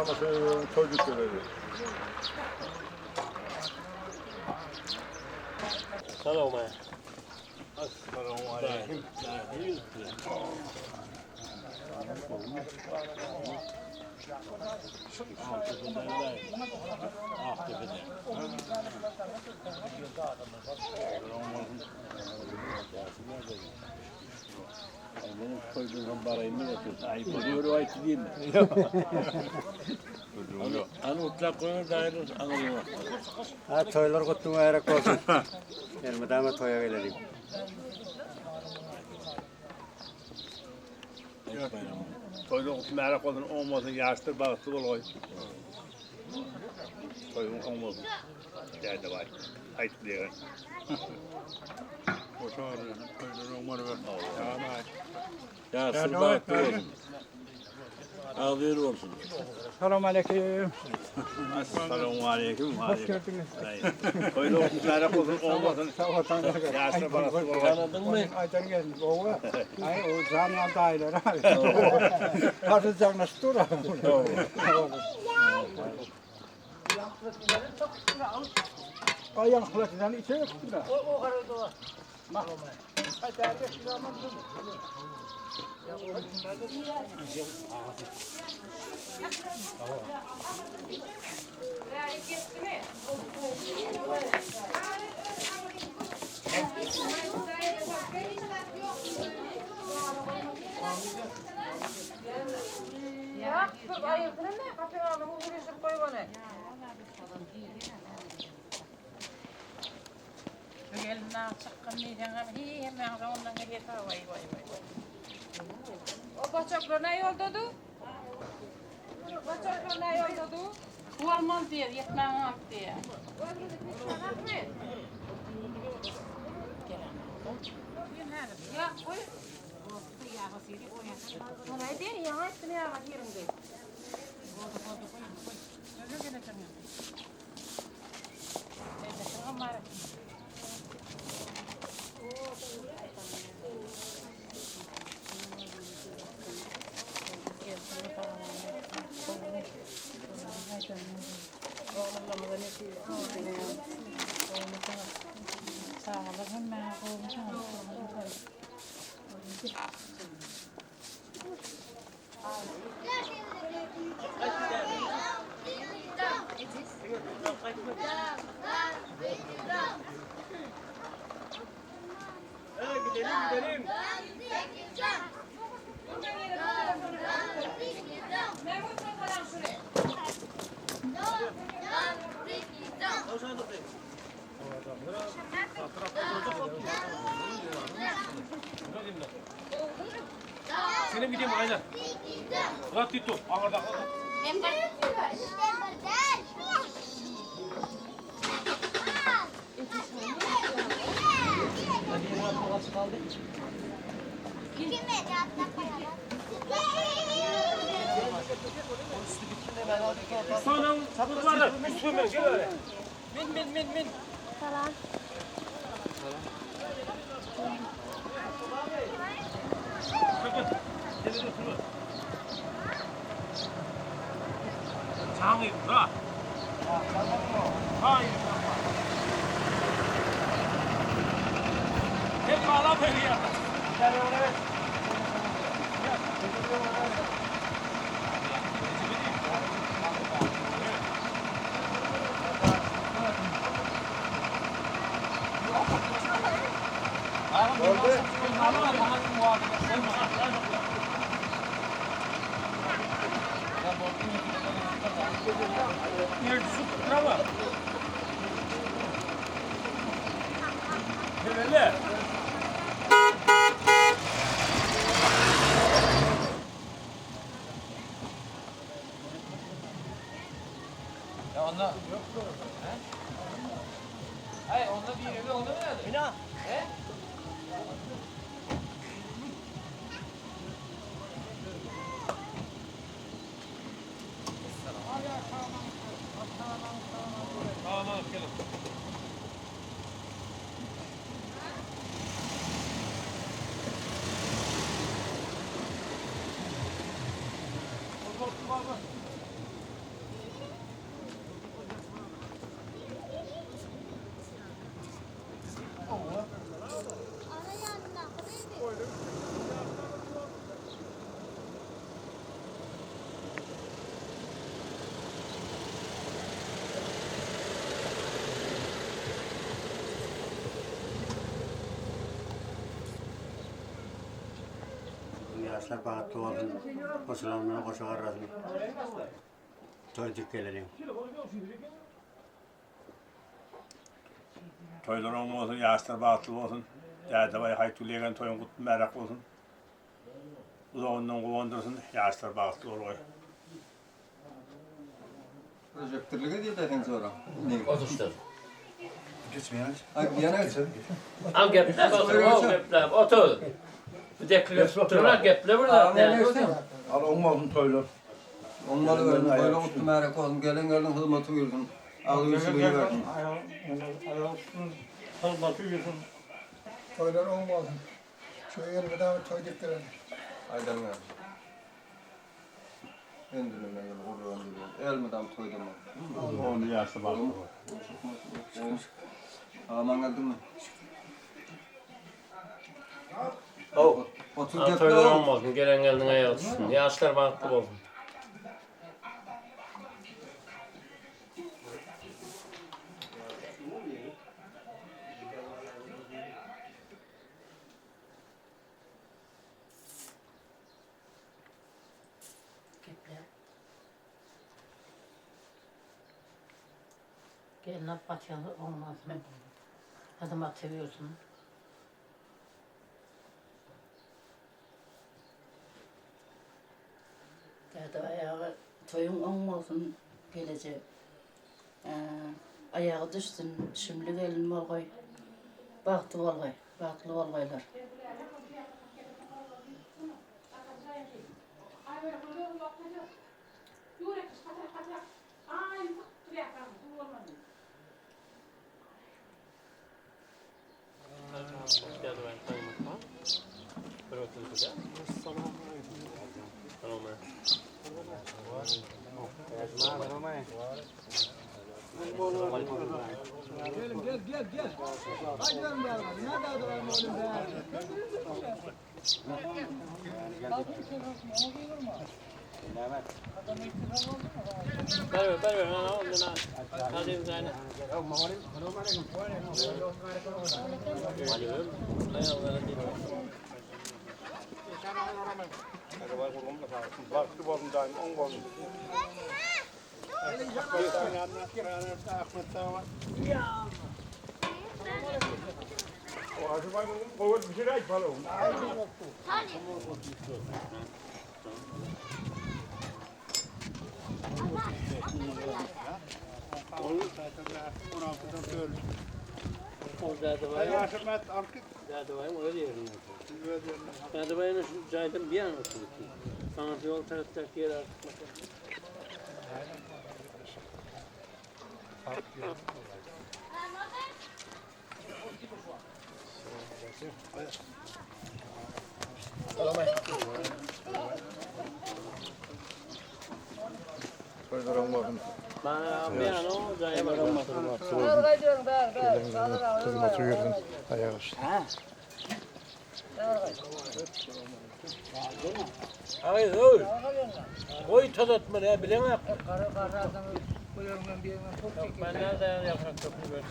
Sağlamasın, toy bitmedi. Salam aleyküm. Benim koyduğum parayı mı yatıyorsun? Ayıp oluyor o ayıp değil mi? Anı utlak koyuyor da ayrı anı Ha toýlar gutly mübärek bolsun. Elmydama toýa geleliň. Toyda kutlu merak olsun, olmasın, yaştır, bahtlı ol koy. Toyun olmasın. Geldi bay. Ayıp diye. Yarsın bahtlı olsun. Ağlıyor olsun. Salam aleyküm. Selamun aleyküm. Hoş gördünüz. Toyda kutlu merak olsun, olmasın. Sağ ol, tanrı. Yaştır, bahtlı ol koy. Tanıdın mı? Aydan geldim. Oğa. Ay o canlı dayılar. Nasıl canlaştı ora? Ay yankılatıdan içe yok da. O o kadar da. Bak. Ay derdi zaman Ya dur ayırdın mı? Kapıyı aldım, uğraşıp koy bana. O bacaklar ne yoldadı? Bacaklar ne yoldadı? Olmaz diye, yetmem al diye. Ya koy. Bana değil ya, etini ya yerinde. Mehmet bakalım şuraya. Senin gideyim aynen. Murat Tito, ağırda. Sana sabırlar. Üstüme gel öyle. Min min min min. 장이 울어. 장이 Hep bağla beni ya. Hele. Tamam gelin. Ýaşlar bagtly bolsun. Goşulan bilen goşa garrasyn. Toý dik geleliň. Toýlar oň bolsun, ýaşlar bagtly bolsun. Dädebaý Haýtgül ýegen toýuň gutly mübärek bolsun. Uzagyndan guwandyrsyn, ýaşlar bagtly bolgaý. Projektorlyk edýär sen sonra. Oturşlar. Ay yana geç. Al geplep otur, al geplep otur. Bu dekli oturlar geple burada. Al oň bolsun toýlar. Onları verin. Böyle kutlu mübarek olsun. Gelen gelin hizmeti buyursun. Ağzı yüzü versin. Hizmeti yürüsün. Toýlar oň bolsun. Şu elmydama toý dikdirelim. Aydan ver. Öndürüme gel, gurru öndürüme. Elmidam toydum. Onu ýaşlar bagtly bolsun. Aman geldin mi? Otur Al geple. toýlar oň bolsun, gelen geldin ayağı düşsün. Yaşlar bagtly bolsun. Gelin batyanı olmaz mı? Adım atıyorsun. Däde ayağı toyun oň olsun gelecek. Ee, ayağı düşsün, şimdi gelin bolgoy. Bagtly bolgoy, bagtly bolgoylar. Dädebaý toýumyz. Bir otur da. Salam. Gel gel gel. Haydi lan beraber. Ne daha da oğlum be. Ver ver ver. Ha, ondan Hadi uzayna. Bagtly bolsun daim, oň bolsun. Dädebaýyň öz yerine. Dädebaýyň şu jaýdan bir yana oturdu. Sana yol tarafta yer artık. Toýlar oň bolsun. Bana bir yana o jaya bakalım. Hyzmaty buyursun. Aýak üstü. Ay oy. Oy tozatma ne bilen ha. Ben nerede yaprak topu böyle.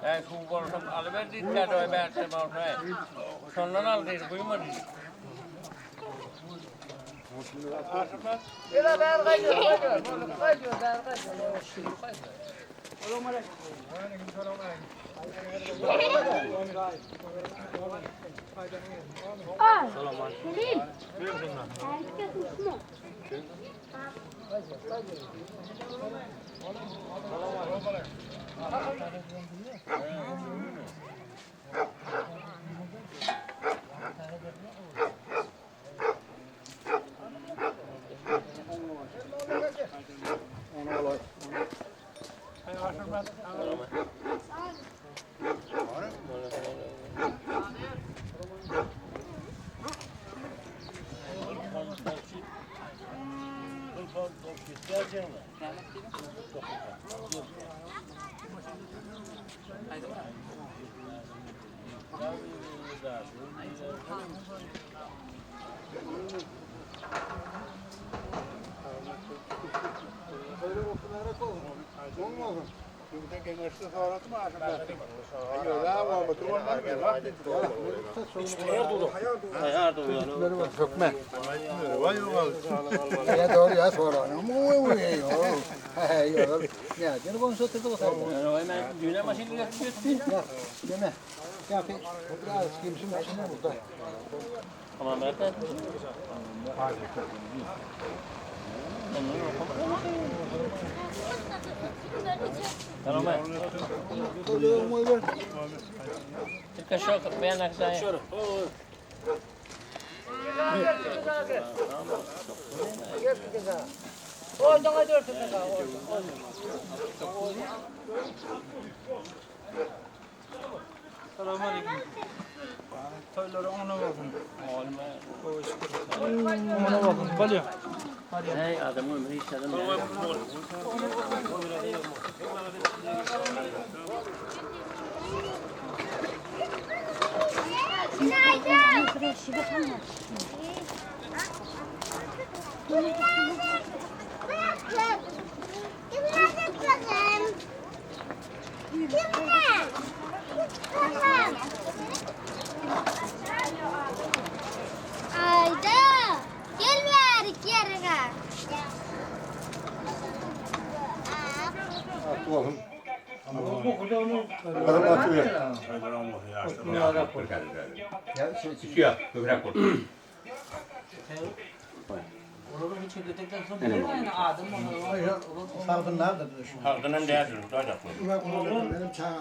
Ben şu bolsam alıver dediler de ben sen olsam. Sondan al dedi buyma dedi. Gel bäri gaýdıyor, gaýdıyor. Gaýdıyor, bäri gaýdıyor. Aýda, gel bärik ýeriňe.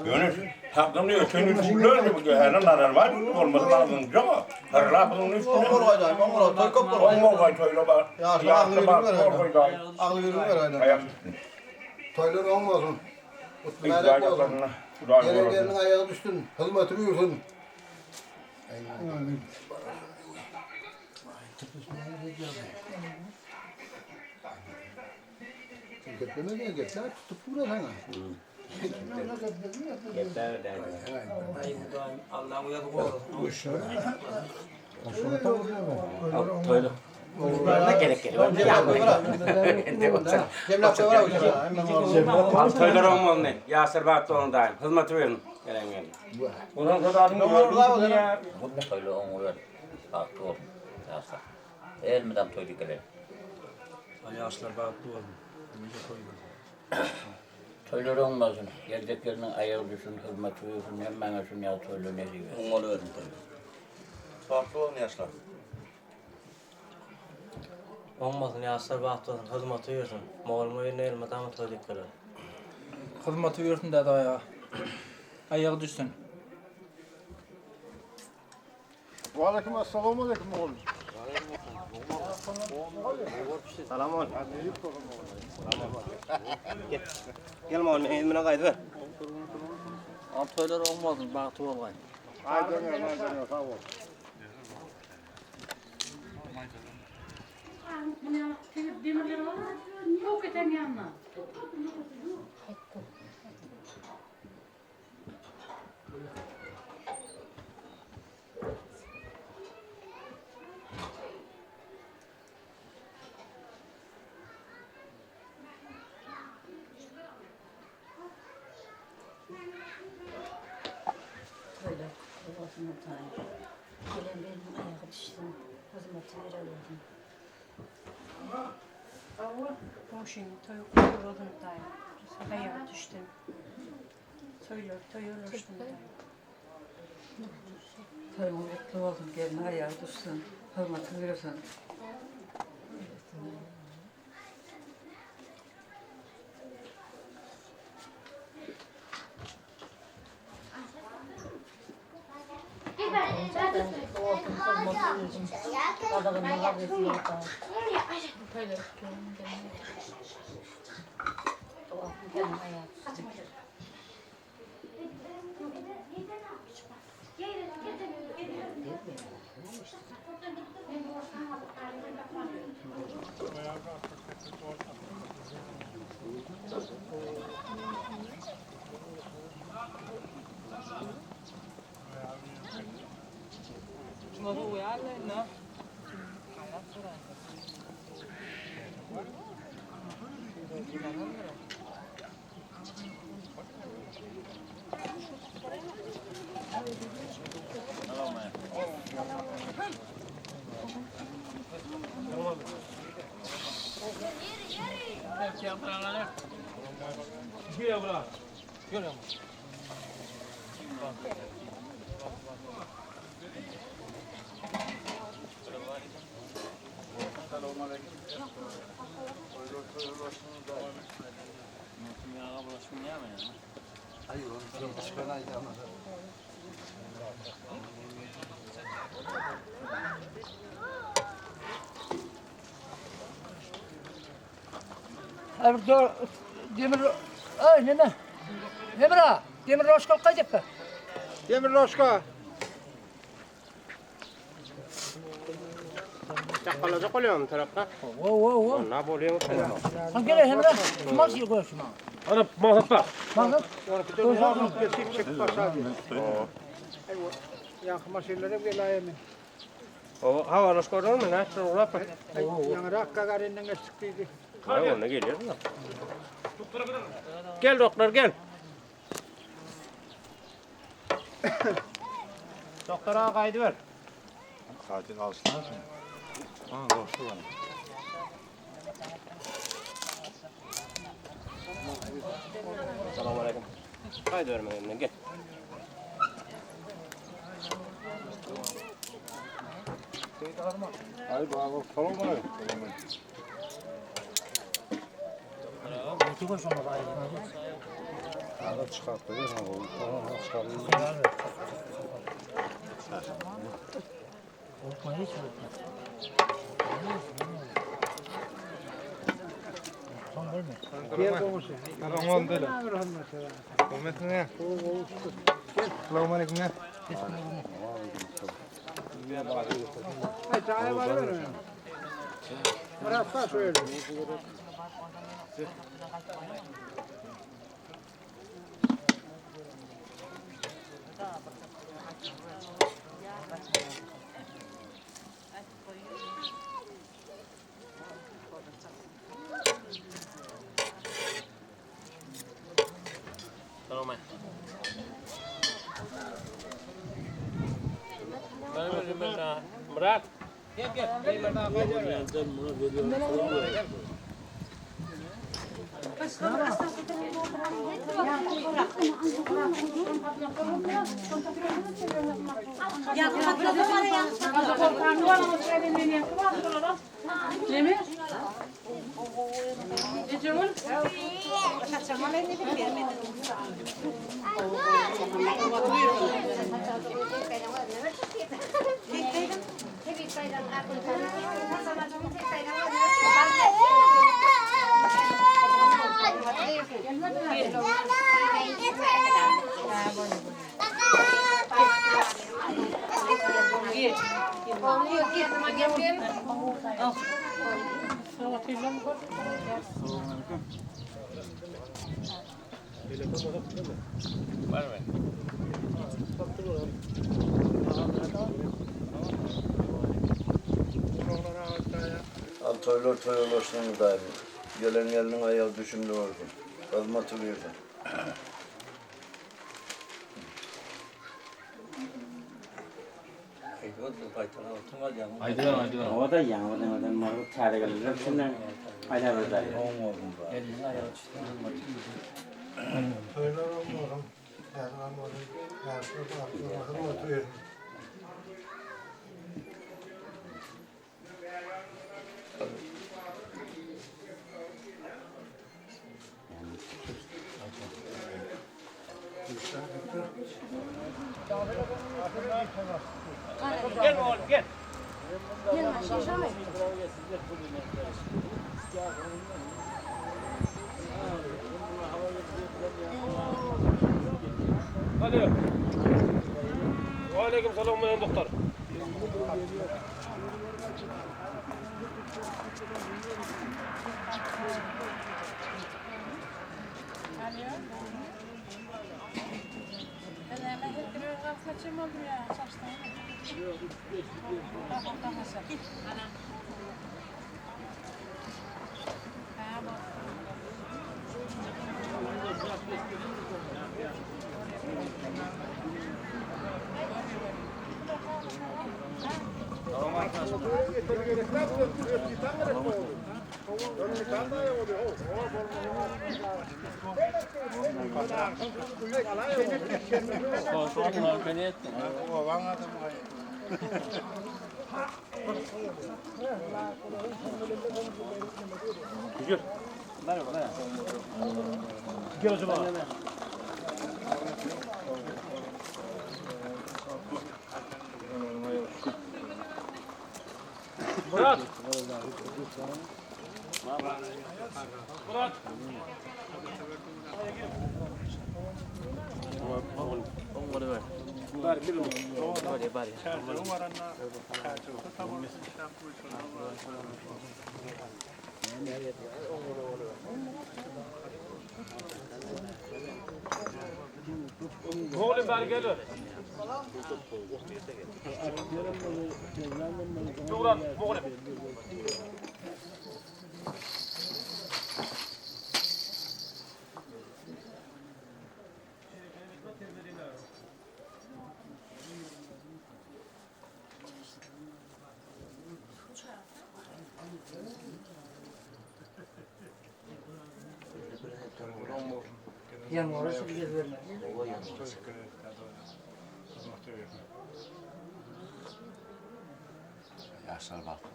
Ýöne sagdyn öten üstünler bu göhene nazar bar bolmasa lazym ýok. Hyrlap onuň üstüne. Oňol gaýdaý, oňol toý köp bol. Oňol gaý toýla bar. Ýaşlar bar. Agly ýürüm ber aýdan. Aýak. Toýlar oň bolsun. Gutly märek bolsun. Gelen geliniň aýagy düşsün, hyzmaty buýursun. Geplemez gepler tutup durar sana. Toýlar oň bolsun. Ýaşlar bagtly bolsun daýym. Hyzmaty buyurun. Gelen gelin. Toýlar oň bolar. Bagtly bolsun. Ýaşlar. Elmydam toý dikeler. Ýaşlar bagtly bolsun. Toýlar oň bolsun. Geljek geliniň aýagy düşsün, hyzmaty buyursun. Hemmäňe şun ýaly toýlar nesip etsin. Oň boluberin toýlar. Bagtly bolsun ýaşlar. Oň bolsun, ýaşlar bagtly bolsun, hyzmaty buyursun. Moglum öýünde elmydama toý dikeler. Hyzmaty buyursun däde aýaga. Aýagy düşsün. Aleyküm assalamu aleyküm oğlum. Salam ol. Gel oğlum, elmine gaýdy. Toýlar oň bolsun, bagtly bolgaý. Aydın, aydın, sağ ol. Yok eten yanına. Toýlar kutly bolsun Hudaýym. Gelen geliniň aýagy düşsün, hyzmaty bere bolsun. Goňşynyň toýy kutly bolsun Hudaýym. Aýagy düşsün. Toýlar toý bolsun Hudaýym. Toýuň kutly bolsun, geliniň aýagy düşsün, hyzmaty buyursun. Geliniň aýagy düşsün. Demir, ay neme? Emre, demir loşka kaydetme. Demir loşka. Çakalacak oluyor mu tarafta? Wo wo wo. Ne oluyor? Ha gel Emre. Mas yiyor şuna. Ana maksatla. Maksat. Yankı maşinlere gelayemi. O hava loşka olur mu? Ne? Şurada bak. Yaňrak Gagarinden geçtik Ay ona geliyor da. Gel doktor gel. Doktora kaydı ver. Saatini alsınlar mı? Ha, dostu var. Selamun aleyküm. Kaydı verme yanına gel. Ay baba, salam aleyküm. Ay çay var mı? Murat da şöyle. Murat. Gel gel. Al toylar toy olsun daim. Gelen gelinin ayağı düşümlü olsun. Hizmeti buyursun. O da yan, o da o da marul çare gelir. Şundan aylar öder. Toylar olmasın. Erman olsun. Erman olsun. Gel oğlum gel. Alo. Aleyküm selam ben doktor. Ýaşlar bagtly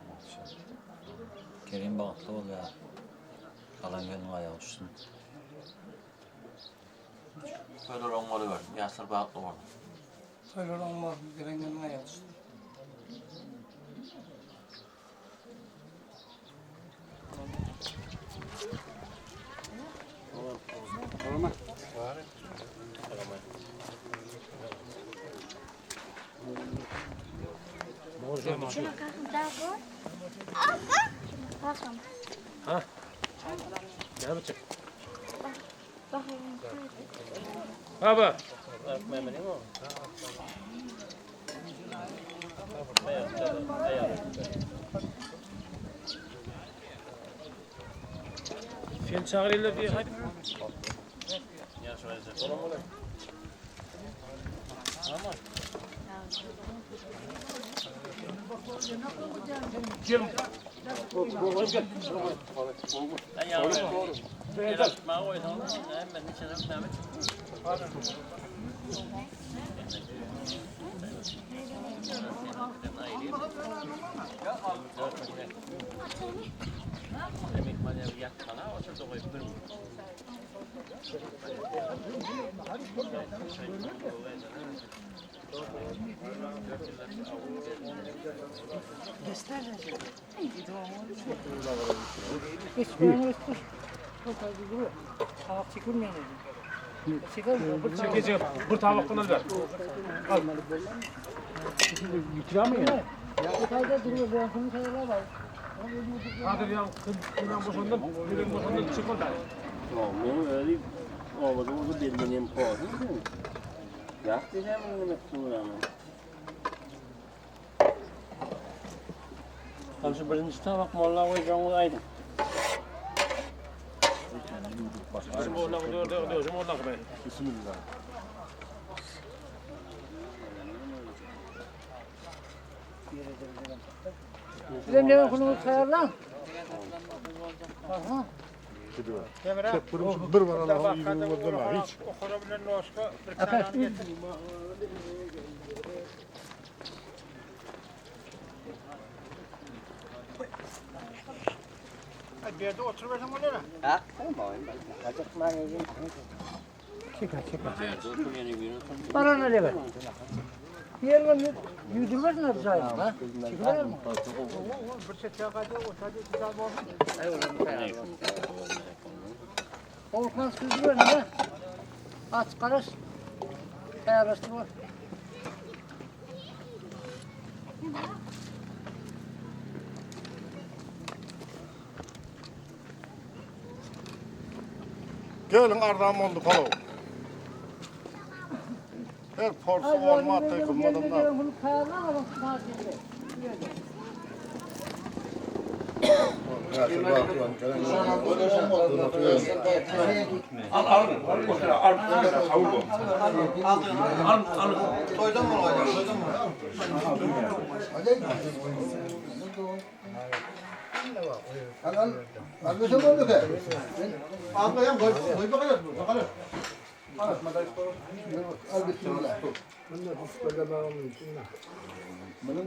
bolsun. Kerim bagtly bol ýa. Galan gelniň aýagy düşsün. Toýlar oň bolubersin. Ýaşlar bagtly bolsun. Toýlar oň bolsun, gelen gelniň aýagy düşsün. Sen çagyrýarlar diýe haýdy. Bir tabakdan al ber. Kadir ýa kyndan boşandan, bilen boşandan çykma da. Men öyle obada oldu bellenem koydum. Yak diyeceğim bunu demek Tam şu birinci tabak molla koyacağım aydın. Şu molla dur dur dur şu molla koy. Bismillah. Sizem ne konu tayarlan? Aha. Bir var Allah'ın iyiliğini vurdurma hiç. Bana ne ver? Yerine yudurmaz mı zaten ha? Çıkar mı? Olmaz kızı var ne? Aç karış. Tayarlaştı var. Gelin arzam oldu palav. Her porsu olma attı kılmadımdan. Bunu tayarlan ama Al al otur al kabul bol. Al al al. Toýdan bol toýdan bol. Al al. Al sen boldy de. Almayan koy koy bakalım. Bakalım. Al bismillah. Bunun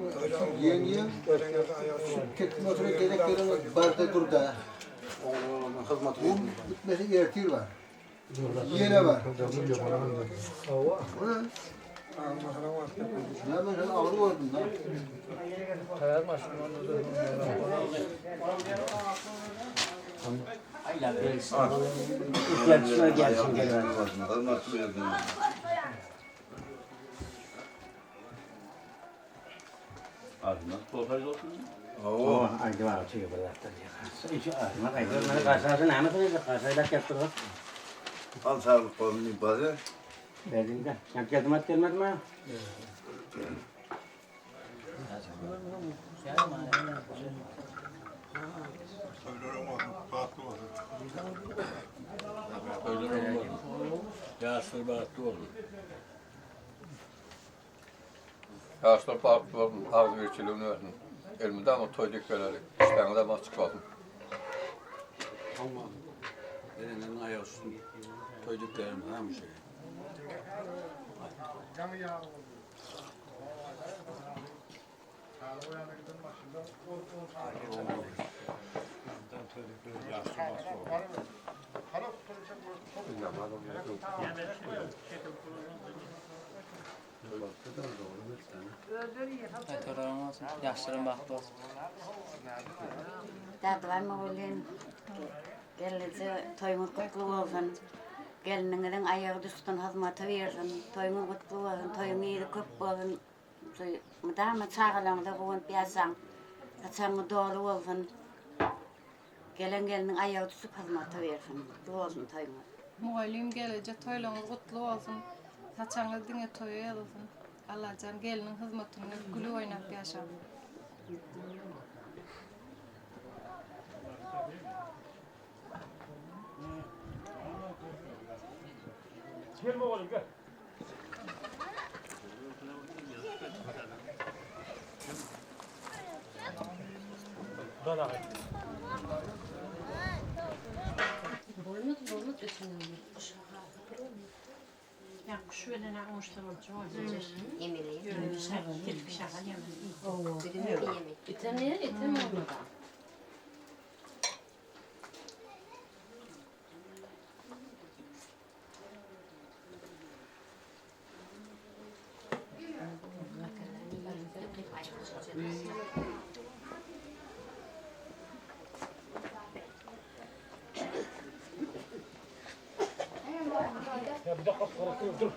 ýeň ýeň ketme oturup gerek ýeri barda dur da. Bu bitmesi ertir var. Ýene var. Ne ben sen ağrı gördüm lan. Gelsin gelsin. Hyzmaty bersin. Oo, aýdy bar, çüýe bir zatlar. Aýdy, näme söýle? Gelip dur. Al saglyk bolsun bazı. Berdiňde. Sen geldim gelmedimi? Ýaşlar bagtly bolsun. Ýaşlar bagtly bolsun, agzybirçiligini bersin. Elmydama toý dik geleri, işleriňiz açyk bolsun. Tamam. Elinden ayak üstün. Toy dik gelelim ha bu şey. Toýlaryň olsun, ýaşlaryň bagtly bolsun. Dädebaý mugallym, gelneje toýuňyz gutly bolsun. Gelniňiziň aýagy düşsün, hyzmaty bersin. Toýuňyz gutly bolsun, toýuň ýeri köp bolsun. Mydama çagalaryňyza guwanyp ýaşaň. Saçagyňyz doly bolsun. Gelen gelniň aýagy düşüp hyzmaty bersin. Gutly bolsun toýuňyz. Mugallym gelneje toýlaryňyz gutly bolsun. Saçagyňyz diňe toýa ýazylsyn. Allajan gelniň hyzmatyny gülüp oýnap ýaşaň. Gel oğlum gel. Bolmaz, bolmaz ötünden. Ya kuş bilen oňuşsa boljak. Ýemeli. Tilki şagal ýemeli. Item item olmadan. Ya bir dakika dur.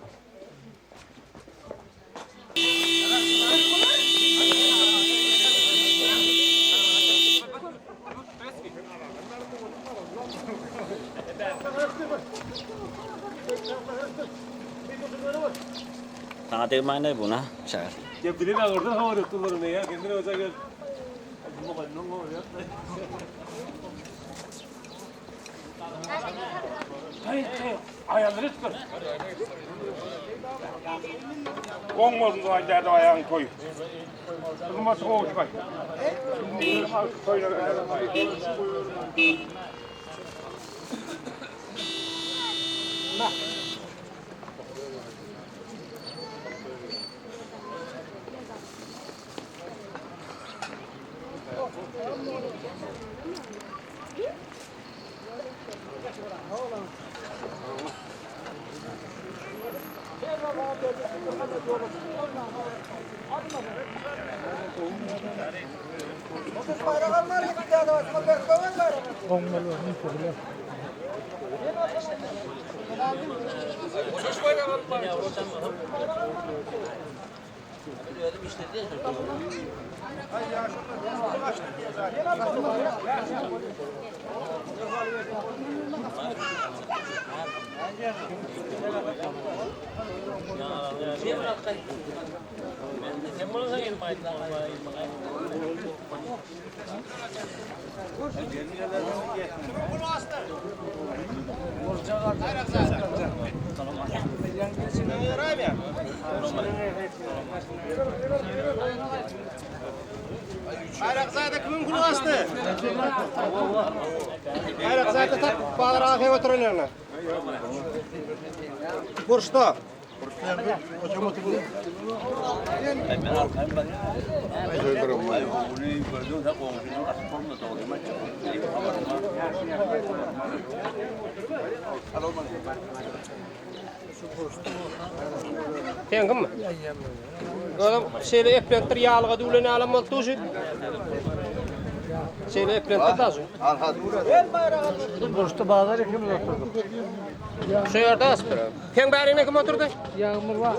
Sana degmäne buna şagal. Ya birini oradan hava tuttular ne ya kendine özel gel. Hayır, hayır. Ayarları çıkar. Olmasın da derdi ayağın koy. Kızıma soğuk bak. Baýrakzada kimiň puly gaçdy? Baýrakzada tak Bazar aga sen oturan ýerine. Burçda. Sen kimmi? Özüm şeýle eplenipdir, ýalyga düwlen ýalam bolup dur şu. Şeýle eplenipdir da şu. Burçda bazar ikimiz oturduk. Şu ýerde aspyr. Sen bärine kim oturdy? Ýagmyr bar.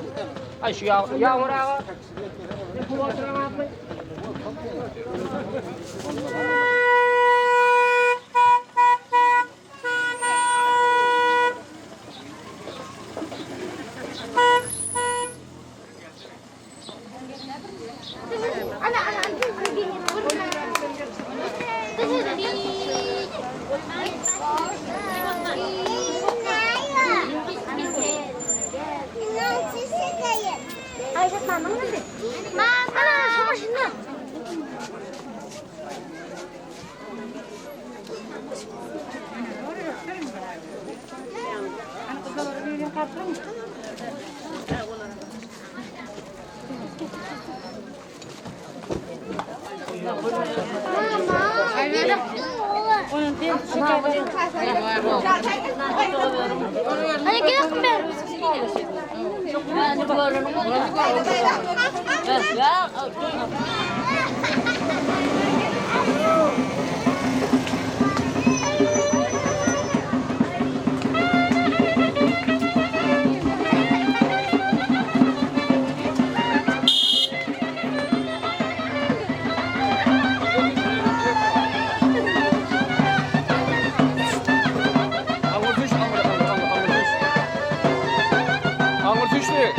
Ay şu Yağmur, Yağmur ağa. Sen bu oturan abi. Hadi gidelim ben. Aňyr düşdi.